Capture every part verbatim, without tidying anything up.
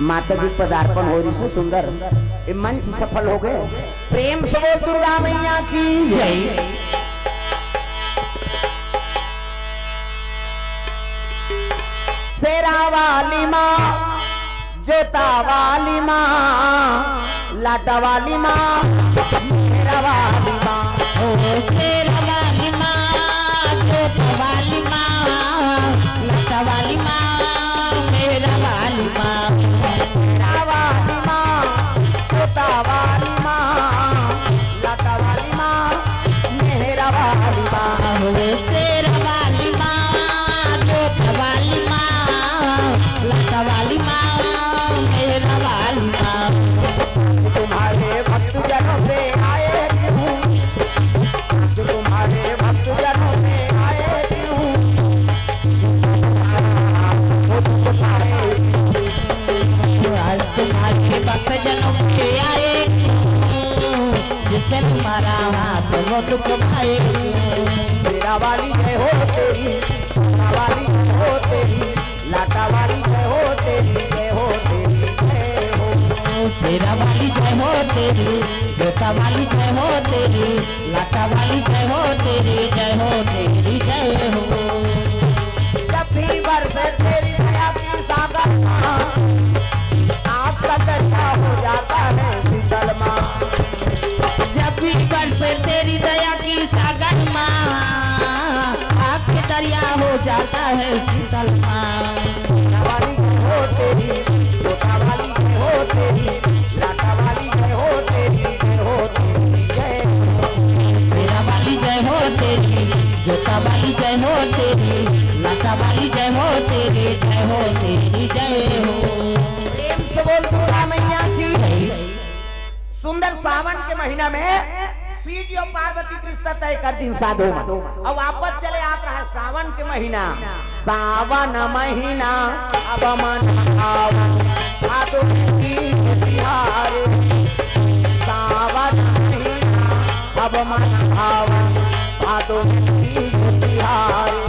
माता जी पदार्पण हो रही से सुंदर, ये मंच सफल हो गए। प्रेम से बोल दुर्गा मैया की जय। शेरा वाली माँ, जोता वाली माँ, लाटा वाली माँ, मेरा वाली माँ। ओ शेरा वाली माँ, जोता वाली माँ, लाटा वाली माँ, मेरा वाली माँ। शेरा वाली माँ, जोता वाली माँ, लाटा वाली माँ, मेरा वाली माँ। ओ शेरा वाली माँ, जोता वाली माँ, लाटा वाली माँ, मेरा वाली माँ। तुम्हारे भक्त जनों से आए हूँ, जो तुम्हारे भक्त जनों से आए हूँ, वो दुख पाए। आज तुम्हारे भक्त जनों से आए हूँ, जिसने तुम्हारा हाथ वो दुख पाए। शेरा वाली जय हो तेरी, शेरा वाली जय हो तेरी, लाटा वाली जय हो तेरी, जय हो तेरी, जय हो। शेरा वाली जय हो तेरी, जोता वाली जय हो तेरी, लाटा वाली जय हो तेरी, जय हो तेरी, जय हो। जब भी बरसे तेरी दया की सागर माँ, आँख का दरिया हो जाता है शीतल माँ। जब भी बरसे तेरी दया की सागर माँ, आँख के दरिया हो जाता है शीतल माँ। शेरा वाली जय हो तेरी, जोता वाली जय हो तेरी, लाटा वाली जय हो तेरी, जय हो तेरी, जय हो। शेरा वाली जय हो तेरी, जोता वाली जय हो तेरी, लाटा वाली जय हो तेरी, जय हो तेरी, जय हो। प्रेम से बोल दुर्गा मैया की। सुंदर सावन के महीना में शिव जी और पार्वती के रिश्ता तय कर दिन साधु मन। अब वापस चले आत रहा सावन के महीना। सावन महीना अब मन भावन, भादो में तीज तिहारे। सावन महीना अब मन भावन, भादो में तीज तिहारे।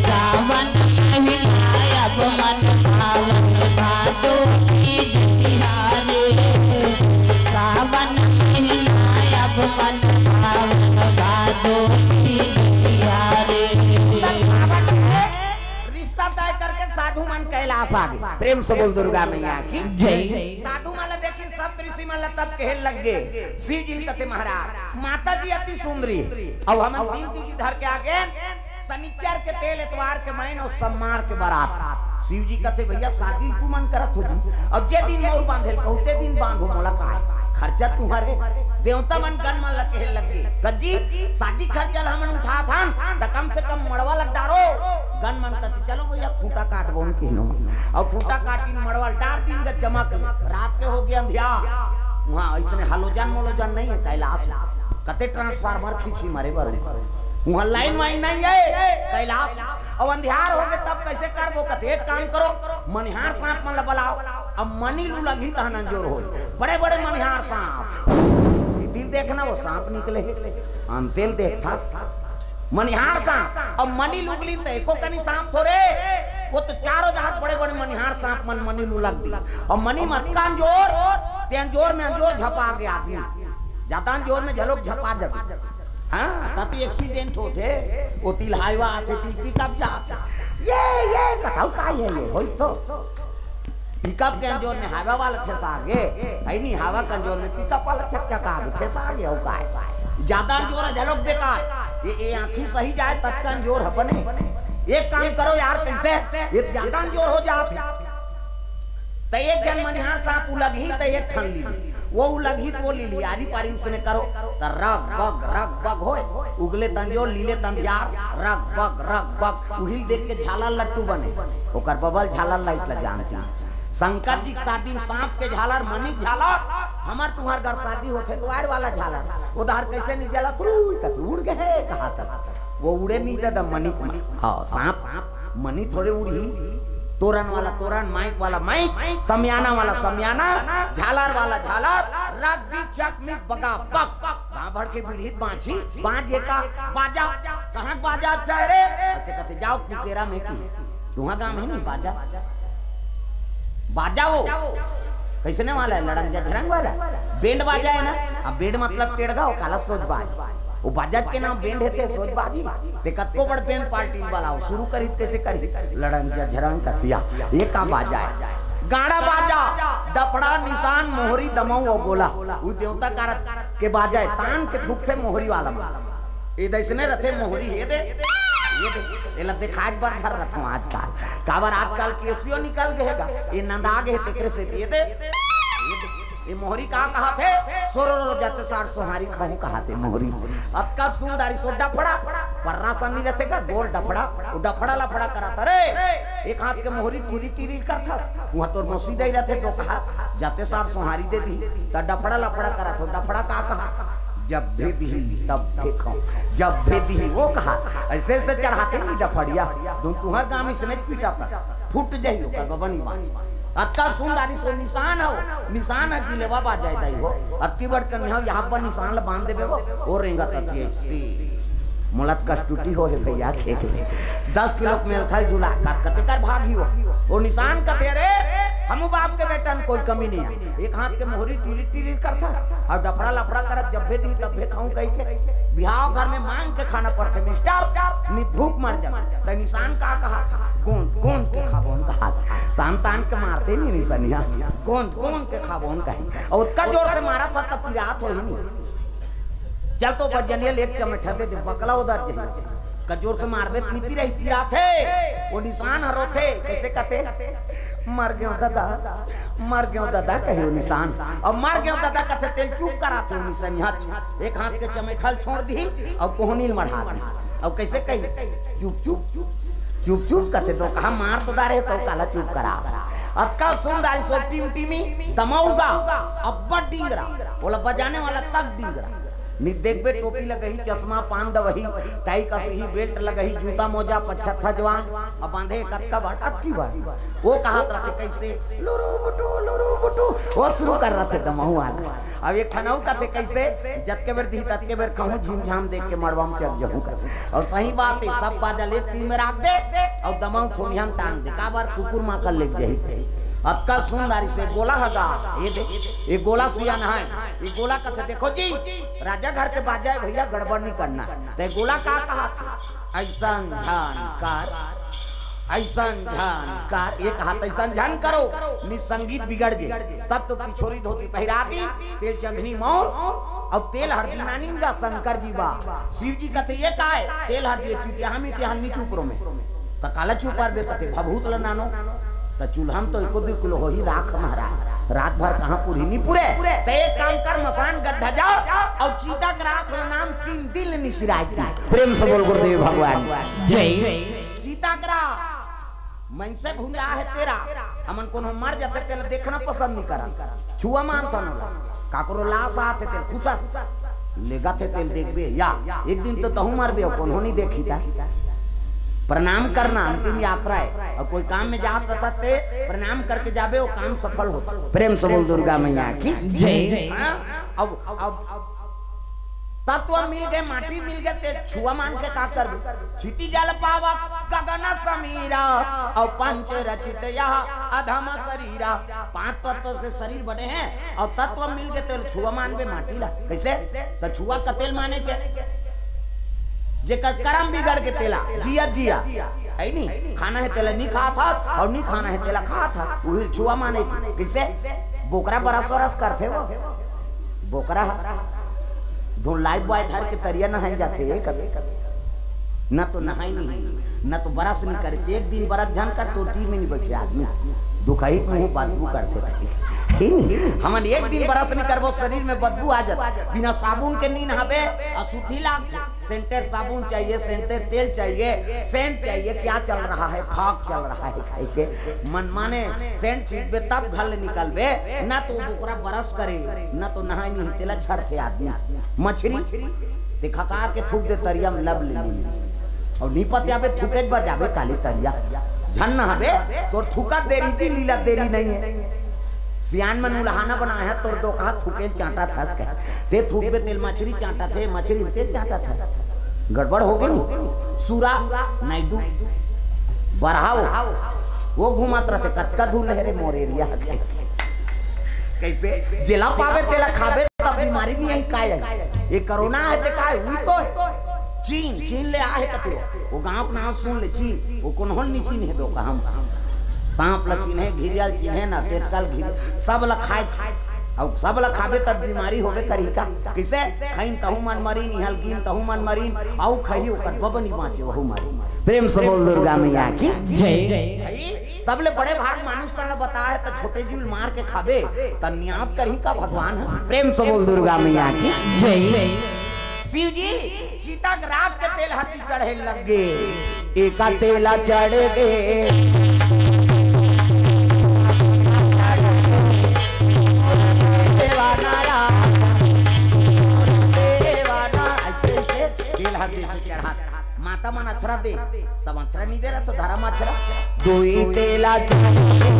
सावन महीना अब मन भावन, भादो तीज तिहारे। सावन महीना अब मन भावन, भादो तीज तिहारे। सावन में रिश्ता तय करके साधु मन कैलाश आ गए। प्रेम से बोल दुर्गा मैया की जय। साधु मन ला देखिन, सप्त ऋषि मन ला तब कहे लग गए, शिव जी कथे महाराज, माता जी अति सुंदरी, अब हम दिन तिथि धर के आ गए, शनिचर के तेल, एतवार के मैन और सोमवार के बारात। शिव जी कथे, भैया शादी तुमन करत हो जी, अब जे दिन मोर बांधे ल कहू ते दिन बांधो, मोला काय खर्चा तुम्हारे। देवता मन गन मन ला कहे लग गए, गज्जी शादी खर्चा ला हमन उठात हन त कम से कम मड़वा ला डारो। गन मन कथे चलो भैया खूंटा काटबो हम किहनो। अउ खूंटा काटिन मड़वा ल डार दिन ग चमक, रात के हो गया अंधियार। वहाँ अइसने हलोजन मोलोजन नहीं है कैलाश में। कते ट्रांसफार्मर खींची मरे बर। वहाँ लाइन वाइन नहीं है कैलाश। अब अंधियार हो गए तब कैसे करबो? कथे एक काम करो, मनिहार सांप मन ला बुलाओ, अब मनी लू लगही तहन अंजोर हो। बड़े बड़े मनिहार सांप, ये तिल देखना वो सांप निकले है, हम तेल देख था। मनिहार सांप, अब मनी लुगली त एको कनी सांप थोरे, वो तो चारों जहां बड़े बड़े मनिहार सांप मन मनी लू लग दी। अब मनी मत का अंजोर, ते अंजोर में अंजोर झपा के आदमी, ज्यादा अंजोर में झलोक झपा जबे। हाँ, तब तो एक्सीडेंट होथे, वो तिल हाईवा आथे, तिल पिकअप जाथे। ये, ये, कथऊ का ये, ये, होई तो। पिकअप के अंजोर में हाईवा वाला ठेसा आगे, है नहीं, हाईवा के अंजोर में पिकअप वाला चकचका आगे, ठेसा आगे, हो का है? ज्यादा अंजोर है, झलोक बेकार। ये, ये आँखी सही जाए, तब का अंजोर है बने। एक काम करो यार, कैसे? ये ज्यादा अंजोर हो जात है। त एक झन मनिहार सांप उलगही त एक ठन ली ली, वो उलगही त वो ली ली, आरी पारी उसने करो। त रग बग, रग बग होय, उगले त अंजोर, लीले त अंधियार, रग बग, रग बग, उहिल देख के झालर लट्टू बने, ओकर बबल झालर लाइट ल जानती। शंकर जी के शादी में सांप के झालर, मनी के झालर, हमर तुम्हार घर शादी होथे, द्वार वाला झालर, उधार कैसे नहीं जला, तुरुई कत उड़ गए, कहा तक वो उड़े नहीं दादा, मनिक में। हाँ, सांप मनी थोड़े उड़ही। तोरन वाला तोरन, माइक वाला माइक, समियाना वाला समियाना, झालर वाला झालर, रग भी चक में बगा बग। गाँव भर के बिढ़ित बाँची, बाँच ये का बाजा, कहाँ के बाजा अच्छा है रे? ऐसे कहते, जाओ कुकेरा में की, तुहा गाँव में नहीं बाजा। बाजा वो कइसने वाला हे? लड़ंग झझरंग वाला। बैंड बाजा हे ना? अब बैंड मतलब टेड़गा, वो काला सोजबाज। वो बाजा के नाम बैंड हे ते सोजबाजी। ते कतको बड़ बैंड पार्टी वाला हो, शुरू करी त कइसे करी? लड़ंग झझरंग कथिया। ये का बाजा हे? गाड़ा बाजा, डफड़ा, निसान, मोहरी, दमऊ अउ गोला। वो देवता कारक के बाजा हे, तान के फूकथे मोहरी वाला मन। ए दइसने रथे मोहरी, हे दे, ये दे, एला देखाए बर धर रथों आजकल। काबर आजकल केसियो निकल गे हे गा, ये नंदा गे हे तेकरे से ये दे, ये दे। ये मोहरी का कहाथे? सोरो रो जाते सार सोहारी खाऊं कहाथे मोहरी। अतका सुंदर सो डफड़ा, पर्रा सन्नी रथे का गोल डफड़ा, वो डफड़ा लफड़ा करत हे रे। एक हाथ के मोहरी टीरी टीरी करत हे, उहाँ तोर मौसी दई रथे तो कहा, जाते सार सोहारी दे दी, त डफड़ा लफड़ा करत हो, डफड़ा का कहा? जब भी दिही, तब भी खाऊं। जब भी दिही, वो कहा, अइसे अइसे चढ़ाथे नहीं डफड़िया, धुन तुहर गांव में इसने पीटा तक, फूट जाही ओकर बबनी बाँच। अतका सुंदर सो निसान हो, निसान हे जिलेबा बाजा हे दाई हो। अतकी बड़ कन्या हो, यहाँ पर निसान ल बांध देबे वो, वो रेंगत अथे अइसे। मोला त कस्तूटी हो हे भइया, खेक ले। दस किलो के मेल थल झुला, कत कते कर भागी हो। वो निसान कथे, अरे, हमू बाप के बेटा में कोई कमी नहीं हे। एक हाथ के मोहरी टीरी टीरी करत हे, अउ डफड़ा लफड़ा करत, जब भी दी तब भी खाऊं कहिके। बिहाव घर में मांग के खाना पड़थे मिस्टर, नित भूख मर जाबे। त निसान का कहाथे? गोंद गोंद के खाबोन कहाथे। तान तान के मारथे नहीं निसनिया, गोंद गोंद के खाबोन कहे। अउ ओतका जोर से मारत हे त पिरात होही नहीं। चल तो बजनिया ले एक चमेठा दे दे, बकला उधर जाही। का जोर से मारबे त नहीं पिराही, पिराथे। वो निसान ह रोथे, कइसे कथे? मर गेंव ददा, मर गेंव ददा कहे वो निसान। अउ मर गेंव ददा कथे तेला चुप कराथे वो निसनिया। एक हाथ के चमेठा ल छोड़ दिही अउ कोहनी ल मढ़ा दिही। अउ कइसे कही? चुप चुप, चुप चुप कथे तो कहा मार तो डारे हे त काला चुप करा। अतका सुंदर सो टिमटिमी दमऊ गा, अब्बड़ डिंगरा, ओला बजाने वाला तक डिंगरा। नित देखबे टोपी लगही, चश्मा, पान दवही, टाई कसही, बेल्ट लगही, जूता मोजा, पछत्था जवान, अब बांधे कतका बड़, अतकी बड़। वो कहात रथे कइसे, लुरु बुटु, लुरु बुटु, वो शुरू कर रथे दमऊ वाला। अब एक ठन अउ कथे कइसे, जतके बेर दिही ततके बेर खाहूं, झिमझाम देख के मड़वा में चल जाहूं कर। अउ सही बात हे, सब बाजा ल एक तीर में राख दे, अउ दमऊ थोनिया में टांग दे, काबर कुकुर माकर लेग जाही। अतका सुंदर से गोला ह गा, ये दे, ये गोला सियान हे, ये गोला कथे, देखो जी, राजा घर के बाजा हे भइया, गड़बड़ नहीं करना। त ये गोला का कहाथे? अइसन झन कर, अइसन झन कर, एक हाथ अइसन झन करो, नि संगीत बिगड़ गे। तब तो पिछोरी धोती पहिरा दी, तेल चंघनी मौर, अउ तेल हरदी नानिन गा शंकर जी बा। शिव जी कथे, ये काय? तेल हरदी चिटिया हम इतिहान नी चुपरो में। त काला चुपर बे कथे, भभूत ल नानो। त चूल्हा में तो एको दू किलो होही राख महाराज, रात भर कहाँ पुरही नी पुरे। त एक काम कर, मसान गड्ढा जा अउ चीता के राख ल नान, तीन दिन ले निसिराय की। प्रेम से बोल गुरुदेव भगवान जय। चीता के राख मनसे भुंजा हे तेरा, हमन कोनो मर जाथे तेला देखना पसंद नहीं करन, छुआ मानथन ओला। काकरो लाश आथे तेला खुसर लेगथे तेला देखबे या एक दिन तो तहूं मरबे अउ कोनो नहीं देखी ता। प्रणाम करना अंतिम यात्रा हे, अउ कोई काम में जात रहता ते प्रणाम करके जाबे, वो काम सफल होता। प्रेम से बोल दुर्गा मैया की जय। हाँ? अब अब तत्व मिल गे, माटी मिल गे, ते छुआ मान के का करबे? क्षिति जल पावक गगन समीरा, अउ पंच रचित यह अधम शरीरा। पांच तत्व से शरीर बने हे, अउ तत्व मिल गे, ते छुआ मानबे माटी ला। कइसे? त छुआ कते ल माने के? जेकर करम बिगड़ गे तेला, जिया जिया, हे नी? खाना हे तेला नी खात हस, अउ नी खाना हे तेला खात हस, उही छुआ माने के। कइसे? बोकरा बरस वरस करथे वो। बोकरा ह धुन लाइफ बॉय धर के तरिया नहाए जाथे, ए कथे। न तो नहाई नहीं, न तो बरस नहीं करे। एक दिन बरस झन कर, तोर तीर में नहीं बैठे आदमी। दुखही के मुंह बदबू करथे। हे नहीं? हमन एक दिन बरस नहीं करबो, शरीर में बदबू आ जाथे। बिना साबुन के नहीं नहाबे, अशुद्धि लागथे। सेंटेड साबुन चाहिए, सेंटेड तेल चाहिए, सेंट चाहिए, क्या चल रहा है, फॉग चल रहा है, कहिके। मन माने सेंट छींचबे तब घर ले निकलबे, ना तो बोकरा बरस करे, ना तो नहाए नहीं, तेला झड़थे आदमी। मछरी ते खकार के थूक दे तरिया में, लब ले ले। अउ नी पतियाबे, थूके बर जाबे काली तरिया। झन नहाबे, तोर थूकत देरी जी, लीलत देरी नहीं हे। सियान मन उलहाना बनाए हे, तोर दोकहा थूके चांटा थस के। ते थूकबे तेल मछरी चांटा थे, मछरी ते चांटा थे। गड़बड़ हो गे नी। सूरा नायडू बरहा वो। वो घूमत रथे, "कतका धूल हे रे मोर एरिया के।" कइसे? जेला पाबे तेला खाबे, तब बीमारी नइ आही, काय आही? ये कोरोना हे ते काय? उही तो हे। चीन, चीन ले आहे कतिरो। वो गांव के नाम सुन ले, चीन। वो कोनहो ल नइ चिन्हे दो का हम। सांप ल चिन्हे, घिरिया ल चिन्हे ना, टेटका ल, घिरिया, सब ल खाए छे। अउ सब ल खाबे तब बीमारी होबे करही का? कइसे? खइन तहू मन मरिन, इहल गिन तहू मन मरिन, अउ खही ओकर बबनी बांचे वहू मरिन। प्रेम से बोल दुर्गा मैया की जय। भाई, सबले बड़े भाग मानुष तन ल बता हे, त छोटे जीव ल मार के खाबे, त नियात करही का भगवान ह? प्रेम से बोल दुर्गा मैया की जय। शिव जी चिता के राख के तेल हरती चढ़े लग गे। एका तेला चढ़ गे। देवाना राम, देवाना, अइसे, अइसे तेल हरती चढ़ा। माता मन अछरा दे, सब अछरा नइ दे रहा, तो धर्म अछरा। दुई तेला चढ़ गे।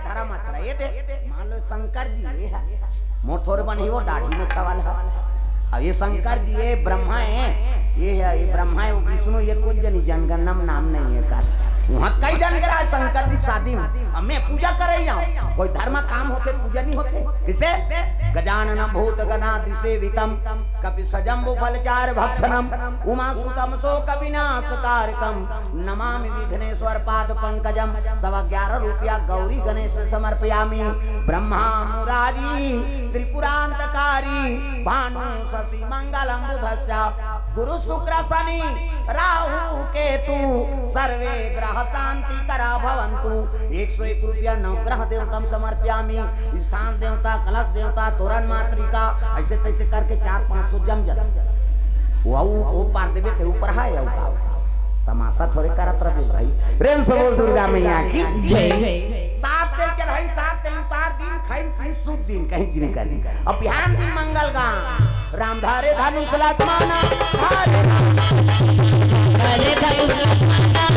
धर्म अछरा, ये दे, मान लो शंकर जी, ये हे, मोर थोरे बन ही वो दाढ़ी में छवाल हे। अब ये शंकर जी, ये ब्रह्मा हे, ये हे, ये ब्रह्मा हे, वो विष्णु, ये कुछ जनी जनगणना में नाम नइ हे कर। वहाँ कई जन करा शंकर जी शादी में, अब मैं पूजा करे ही आऊँ, कोई धर्म काम होथे, पूजा नइ होथे। किसे? गजानन भूत गणादिसेवितम, कपि सजम्बु फलचार भक्षणम, उमा सुतम शोक विनाश कारकम, नमामि विघ्नेश्वर पाद पंकजम। सवा ग्यारह रुपया गौरी गणेश में समर्पयामी। ब्रह्मा मुरारी त्रिपुरांतकारी भानु शशि मंगलम बुधस्य गुरु शुक्र शनि राहु केतु सर्वे ग्रह शांति करा भवंतु। एक सौ एक रुपया नवग्रह देवतम समर्पयामी। स्थान देवता, कलश देवता, तोरण मातृका, ऐसे तैसे करके चार पाँच सौ जम जाते। वो, वो पार देवे थे ऊपर है या उठाओ। तमाशा थोड़े करत रहे भाई। प्रेम से बोल दुर्गा मैया की जय। सात तेल चढ़ाई, सात तेल उतार दिन, खाइन पीन शुद्ध दिन, कहीं जिन करी। अब बिहान दिन मंगल गान। राम धारे धनुष लक्ष्मण धारे। धारे धनुष लक्ष्मण धारे।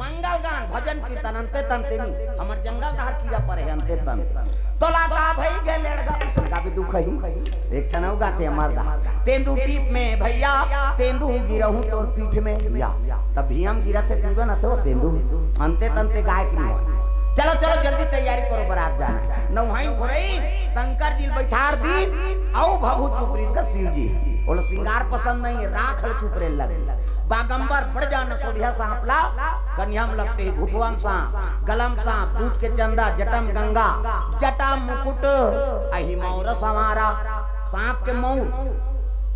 मंगल गान, भजन कीर्तन, अंते तंते नी, हमर जंगल धार कीरा परे हे, अंते तंते। तोला का भई गे लेड़गा, उसने का भी दुख ही। एक ठन अउ गाथे हमर धार। तेंदू टीप में भैया, तेंदू गिरहूं तोर पीठ में। या, तब भी हम गिरा थे, तू ना थे वो तेंदू। अंते तंते गाय की नहीं। चलो, चलो, जल्दी तैयारी करो, बारात जाना हे। नौहाइन खोरई, शंकर जी ल बैठार दी, अउ भभू चुपरी का शिव जी। बोलो, श्रृंगार पसंद नहीं हे, राख ल चुपरे लग। बागंबर बड़ जान सोढ़िया सांप ला, कनिहा म लपटे, घुटवा म सांप, गला म सांप, दूध के चंदा, जटा म गंगा, जटा म मुकुट, अही मौर संवारा, सांप के मौर,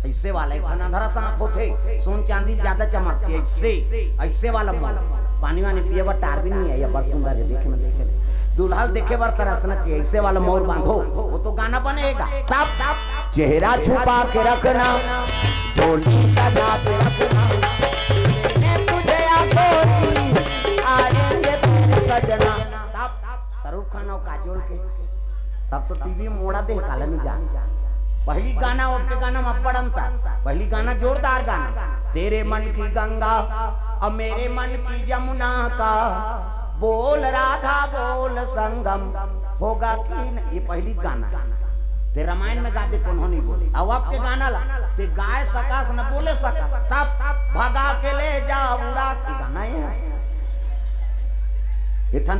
अइसे वाला एक ठन अंधरा सांप होथे, सोन चांदी ज्यादा चमकथे, अइसे, अइसे वाला मौर, पानी वानी पिए बर टार भी नहीं हे, ये बड़ सुंदर हे, देखे में, देखे में, दुल्हा ल देखे बर तरसना चाहिए, अइसे वाला मौर बांधो, वो तो गाना बनेगा, तब, तब, चेहरा छुपा के रखना, बोली सजा के रखना, मैं तुझे आंखों से आएंगे तेरे सजना। तब शाहरुख खान अउ काजोल के सब तो टीवी मोड़ा दे, काला नहीं जान। पहली गाना, ओके गाना में अब्बड़ अंतर। पहली गाना जोरदार गाना, तेरे मन की गंगा और मेरे मन की जमुना का बोल राधा बोल संगम होगा कि न, ये पहली गाना हे। ते रामायण में गा दे, कोनो नहीं बोले। अब आपके गाना ला, ते गाय सकास न बोले सका, तब भगा के ले जा उड़ा के गाना हे। एक ठन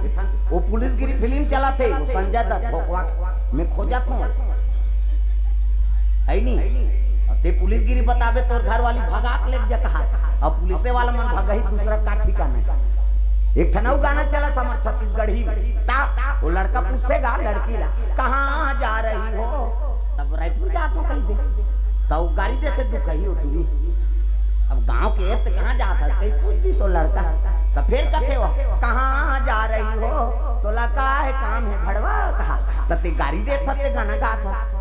वो पुलिसगिरी फिल्म चलाथे, वो संजय दत्त भोकवा के, मैं खोजत हूँ, है नी? ते पुलिसगिरी बताबे, तोर घर वाली भगा के लेग जा कहा। अब पुलिसे वाला मन भगही, दूसरा का ठिकाना हे। एक ठन अउ गाना चलत हमर छत्तीसगढ़ी में। ता, वो लड़का पूछथे गा लड़की ला, "कहाँ जा रही हो?" तब, "रायपुर जात हो," कहि दे। त वो गारी देथे, "दुखही हो टूरी।" अब गाँव के त कहाँ जात हस, कहि पूछ दिस वो लड़का। त फेर कथे वो, "कहाँ जा रही हो?" तोला का हे काम हे भड़वा कहा। त ते गारी देत हस, ते गाना गात हस।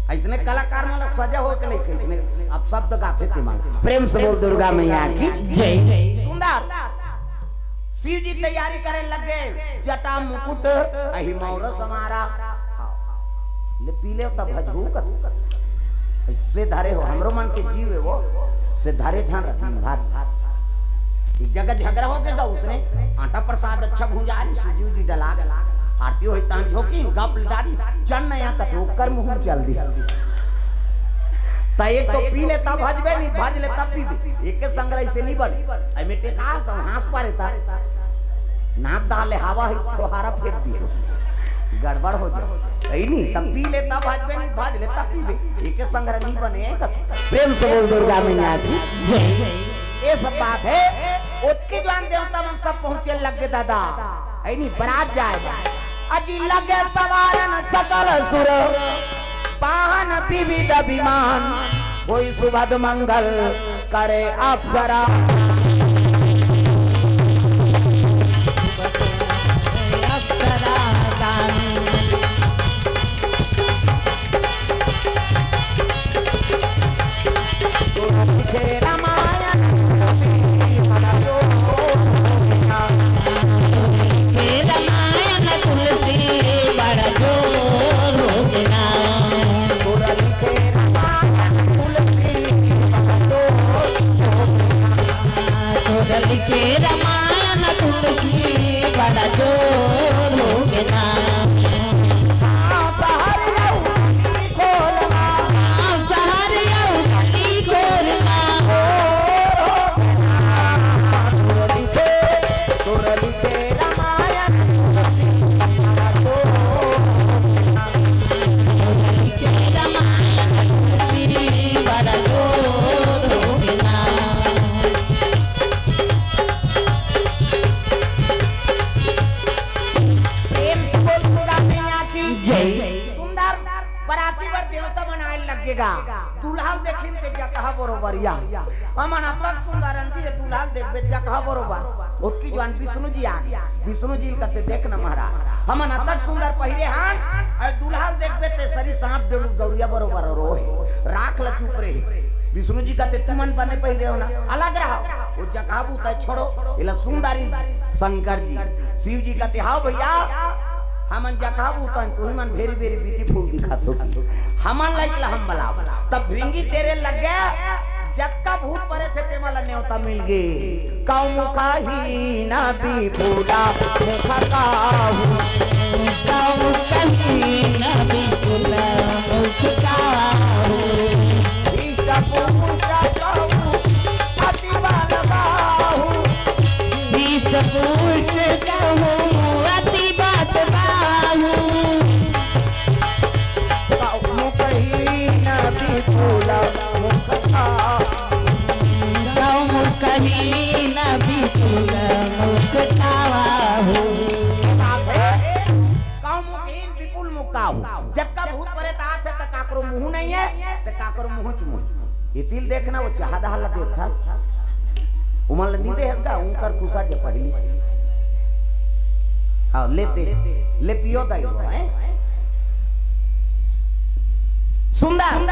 अइसने कलाकार मन ला सजा होय के लइके अइसने अपशब्द गाथे ते मन। प्रेम से बोल दुर्गा मैया की जय। सुंदर। शिव जी तैयारी करे लगे, जटा मुकुट अहि मौर समारा। ले पी ले त भजहू कथू। अइसे धरे हो, हमरो मन के जीव हे वो, से धरे झन रह दिन भर। एक जगह झगड़ा होगे गा, उसने आटा प्रसाद अच्छा भुंजा रही, सूजी उजी डला के। आरती होई तहन झोंकी, गप डारी, चल नया कथे, ओकर मुंह में चल दिस। त एक तो पी ले तब भजबे, नहीं भज ले तब पीबे। एक के संग रही से नहीं बने। अइ में टेका सब हाँस पारे ता। नाक डाले हवा ही फुहारा फेंक दियो। गड़बड़ हो जाए। अइ नहीं, तब पी ले तब भजबे, नहीं भज ले तब पीबे। एक के संग रही नहीं बने, कथे। प्रेम से बोल दुर्गा मैया की जय। ये सब बात हे। ओतके जुआन देवता मन सब पहुंचे लगे दादा। अइ नहीं, बरात जाए बा। अजी लगे सवारन सकल सुर, वाहन विविध विमान, होई सुभद मंगल करे अप्सरा। अप्सरा गान। प्रेम से बोल दुर्गा मैया की जय। सुंदर। बराती बर देवता मन आए लगेगा। दूल्हा ल देखिन ते जगह बरोबर या। हमन अतक सुंदर अंती ये दूल्हा ल देखबे जगह बरोबर। ओतकी जुआन विष्णु जी आ गे। विष्णु जी ल कथे, "देख न महाराज, हमन अतक सुंदर पहिरे हन, अउ दूल्हा ल देखबे ते सरी सांप डेलू गौरिया बरोबर रोहे। राख ल चुप रहे।" विष्णु जी कथे, "तुमन बने पहिरे हो ना, अलग रहो। वो जगह बूता छोड़ो, एला सुंदरी शंकर जी।" शिव जी कथे, "हाव भैया, हमन जगह बूता हन, तुही मन very very beautiful दिखत हो। हमन लाइक ला हम बलाव।" तब भृंगी तेरे लग गया, जतका भूत परेत हे तेमा ला नेवता मिल गे। कौ मुखहीन विपुला मुख काहू। कौ मुखहीन विपुला मुख काहू। हृष्ट पुष्ट कहू अति बल बाहू। हृष्ट पुष्ट कहू अति बल बाहू। कौ मुखहीन विपुला मुख काहू। कौ मुखहीन विपुला मुख काहू। कौ मुखहीन विपुल मुख काहू। जतका भूत परेत आथे त काकरो मुंह नहीं हे, त काकरो मुंह च मुंह। एती ल देखना, वो चाहा दहा ला देखत हस। उमन ला नी देहत गा, उंकर खुसर जे पहिली। हाँ, ले दे, ले पियो दाई हो, हैं? सुंदर।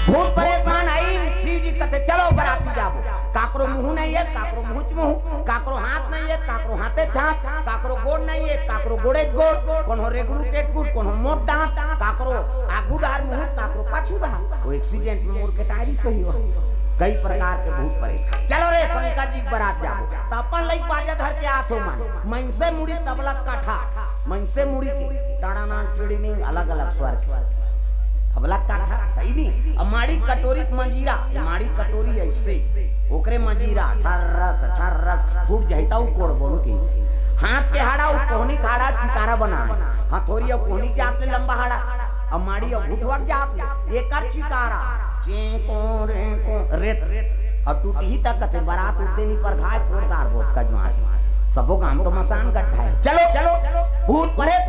भूत परेत मन आइन, शिव जी कथे, "चलो बराती जाबो।" काकरो मुंह नहीं हे, काकरो मुंह च मुंह, काकरो हाथ नहीं हे, काकरो हाथे च हाथ, काकरो गोड़ नहीं हे, काकरो गोड़े च गोड़, कोनो रेगड़ू टेटगुट, कोनो मोट डांट, काकरो आगू धार मुंह, काकरो पाछू धार। वो accident में मुड़ के टायरी सही हो। कई प्रकार के भूत परेत। चलो रे शंकर जी के बरात जाबो। त अपन लइक बाजा धर के आथो मन। मनसे मुड़ी तबला काठा। मनसे मुड़ी के टाणाना टिड़िनिंग अलग-अलग स्वर के। तबला काठा, है नी? अब माड़ी कटोरी के मंजीरा, ये माड़ी कटोरी अइसे, ओकरे मंजीरा, ठर्रस, ठर्रस, फूट जाही त उ कोड़बोन के। हाथ के हाड़ा, उ कोहनी के हाड़ा, चिकारा बनाए। हथोरी अउ कोहनी के जात ले लंबा हाड़ा, अब माड़ी अउ घुटवा के जात ले, एकर चिकारा। चेंको रेंको रेत। अउ टूटही त कथे बरात उद्देनी पर घाय कोरदार बोत का ज्वार। सबो गांव तो मसान गड्ढा हे। चलो, चलो, भूत परेत